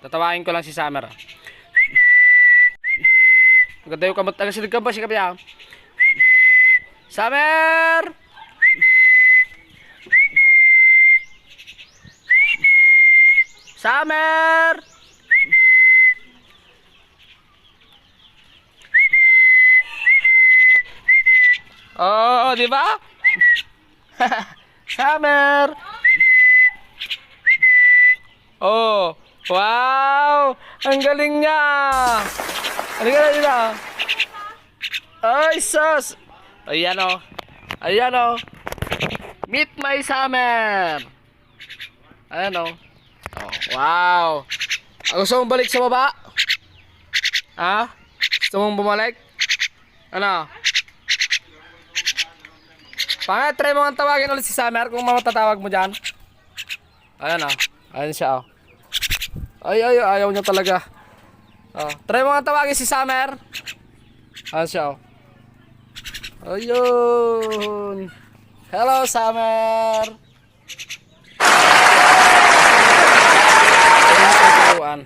Tatawain ko lang si Summer. Maganda yung kamot. Agasilid ka ba si Kabya? Summer! Summer! Oh, di ba? Summer! Oh, wow! Ang galing niya! Ano ka na dito? Ay, sus! Ayan o. Ayan o. Meet my Summer! Ayan o. Oh, wow! Gusto mong balik sa baba? Ha? Gusto mong bumalik? Ano? Try mo ang tawagin ulit si Summer kung matatawag mo dyan. Ayan o. Ayan siya o. Ayaw niya talaga. Oh, try mo nga tawagin si Summer. Ayan siya o. Ayun. Hello, Summer. Ayun siya turuan.